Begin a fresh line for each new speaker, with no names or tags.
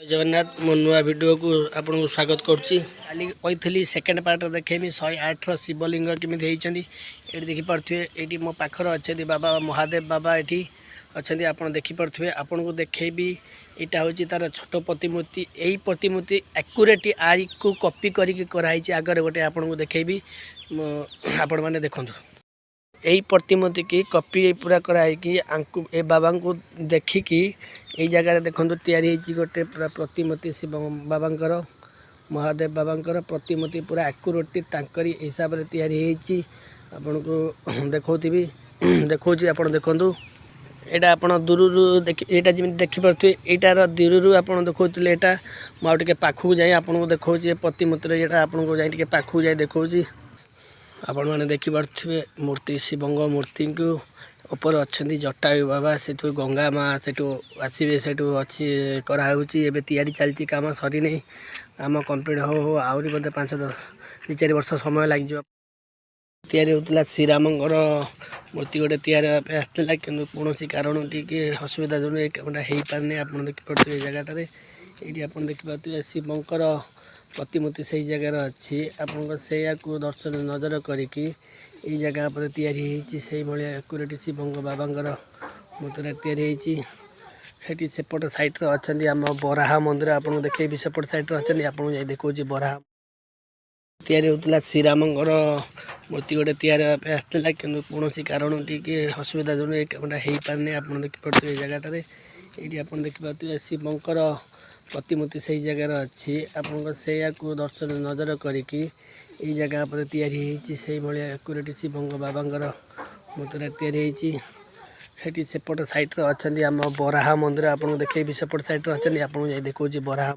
ଜଗନ୍ନାଥ, ମୋ ନୂଆ ଭିଡ଼ିଓକୁ ଆପଣଙ୍କୁ ସ୍ୱାଗତ କରୁଛି। କାଲି କହିଥିଲି ସେକେଣ୍ଡ ପାର୍ଟରେ ଦେଖେଇବି 108ର ଶିବଲିଙ୍ଗ କେମିତି ହେଇଛନ୍ତି। ଏଇଠି ଦେଖିପାରୁଥିବେ, ଏଇଠି ମୋ ପାଖରେ ଅଛନ୍ତି ବାବା ମହାଦେବ। ବାବା ଏଠି ଅଛନ୍ତି, ଆପଣ ଦେଖିପାରୁଥିବେ। ଆପଣଙ୍କୁ ଦେଖେଇବି, ଏଇଟା ହେଉଛି ତାର ଛୋଟ ପ୍ରତିମୂର୍ତ୍ତି। ଏଇ ପ୍ରତିମୂର୍ତ୍ତି ଆକୁରେଟ୍ ଆଇକୁ କପି କରିକି କରାହେଇଛି। ଆଗରେ ଗୋଟେ ଆପଣଙ୍କୁ ଦେଖେଇବି ମୁଁ, ଆପଣମାନେ ଦେଖନ୍ତୁ। ଏଇ ପ୍ରତିମୂର୍ତ୍ତିକି କପି ପୁରା କରାହେଇକି ଆଙ୍କୁ ଏ ବାବାଙ୍କୁ ଦେଖିକି ଏଇ ଜାଗାରେ ଦେଖନ୍ତୁ, ତିଆରି ହେଇଛି ଗୋଟେ ପୁରା ପ୍ରତିମୂର୍ତ୍ତି। ଶିବ ବାବାଙ୍କର, ମହାଦେବ ବାବାଙ୍କର ପ୍ରତିମୂର୍ତ୍ତି ପୁରା ଆକୁରେଟ୍ ତାଙ୍କରି ହିସାବରେ ତିଆରି ହେଇଛି। ଆପଣଙ୍କୁ ଦେଖାଉଥିବି, ଦେଖାଉଛି, ଆପଣ ଦେଖନ୍ତୁ। ଏଇଟା ଆପଣ ଦୂରରୁ ଦେଖି, ଏଇଟା ଯେମିତି ଦେଖିପାରୁଥିବେ, ଏଇଟାର ଦୂରରୁ ଆପଣ ଦେଖାଉଥିଲେ ଏଇଟା। ମୁଁ ଆଉ ଟିକେ ପାଖକୁ ଯାଇ ଆପଣଙ୍କୁ ଦେଖାଉଛି ଏ ପ୍ରତିମୂର୍ତ୍ତିର ଏଇଟା। ଆପଣଙ୍କୁ ଯାଇ ଟିକେ ପାଖକୁ ଯାଇ ଦେଖାଉଛି। ଆପଣମାନେ ଦେଖିପାରୁଥିବେ ମୂର୍ତ୍ତି, ଶିବଙ୍କ ମୂର୍ତ୍ତିଙ୍କୁ। ଉପରେ ଅଛନ୍ତି ଜଟାୟୁ ବାବା। ସେଠୁ ଗଙ୍ଗା ମା ସେଠୁ ଆସିବେ, ସେଠୁ ଅଛି, କରାହେଉଛି। ଏବେ ତିଆରି ଚାଲିଛି, କାମ ସରିନେଇ। କାମ କମ୍ପ୍ଲିଟ୍ ହଉ ହଉ ଆହୁରି ବୋଧେ 5, 10, 2-4 ବର୍ଷ ସମୟ ଲାଗିଯିବ। ତିଆରି ହେଉଥିଲା ଶ୍ରୀରାମଙ୍କର ମୂର୍ତ୍ତି ଗୋଟେ ତିଆରି ହେବା ପାଇଁ ଆସିଥିଲା, କିନ୍ତୁ କୌଣସି କାରଣ ଟିକେ ଅସୁବିଧା ଯୋଗୁଁ ଏ କାମଟା ହେଇପାରିନି। ଆପଣ ଦେଖିପାରୁଥିବେ ଏ ଜାଗାଟାରେ, ଏଇଠି ଆପଣ ଦେଖିପାରୁଥିବେ ଶିବଙ୍କର ପ୍ରତିମୂର୍ତ୍ତି ସେଇ ଜାଗାରେ ଅଛି। ଆପଣଙ୍କ ସେଇଆକୁ ଦର୍ଶନ ନଜର କରିକି ଏଇ ଜାଗା ଉପରେ ତିଆରି ହେଇଛି। ସେଇଭଳିଆ ଆକୁରେଟ୍ ଶିବଙ୍କ ବାବାଙ୍କର ମୂର୍ତ୍ତିଟା ତିଆରି ହେଇଛି। ସେଠି ସେପଟ ସାଇଡ଼୍ରେ ଅଛନ୍ତି ଆମ ବରାହ ମନ୍ଦିର। ଆପଣଙ୍କୁ ଦେଖେଇବି, ସେପଟ ସାଇଡ଼୍ରେ ଅଛନ୍ତି, ଆପଣଙ୍କୁ ଯାଇ ଦେଖାଉଛି। ବରାହ ତିଆରି ହେଉଥିଲା ଶ୍ରୀରାମଙ୍କର ମୂର୍ତ୍ତି ଗୋଟେ ତିଆରି ହେବା ପାଇଁ ଆସିଥିଲା, କିନ୍ତୁ କୌଣସି କାରଣ ଟିକେ ଅସୁବିଧା ଯୋଗୁଁ ଏ କାମଟା ହେଇପାରିନି। ଆପଣ ଦେଖିପାରୁଥିବେ ଏ ଜାଗାଟାରେ, ଏଇଠି ଆପଣ ଦେଖିପାରୁଥିବେ ଶିବଙ୍କର ପ୍ରତିମୂର୍ତ୍ତି ସେଇ ଜାଗାରେ ଅଛି। ଆପଣଙ୍କ ସେଇଆକୁ ଦର୍ଶନ ନଜର କରିକି ଏଇ ଜାଗା ଉପରେ ତିଆରି ହେଇଛି। ସେଇଭଳିଆ ଆକୁରେଟ୍ ଶିବଙ୍କ ବାବାଙ୍କର ମୂର୍ତ୍ତିଟା ତିଆରି ହେଇଛି। ସେଠି ସେପଟ ସାଇଡ଼୍ରେ ଅଛନ୍ତି ଆମ ବରାହ ମନ୍ଦିର। ଆପଣଙ୍କୁ ଦେଖେଇବି, ସେପଟ ସାଇଡ଼୍ରେ ଅଛନ୍ତି, ଆପଣଙ୍କୁ ଯାଇ ଦେଖାଉଛି। ବରାହ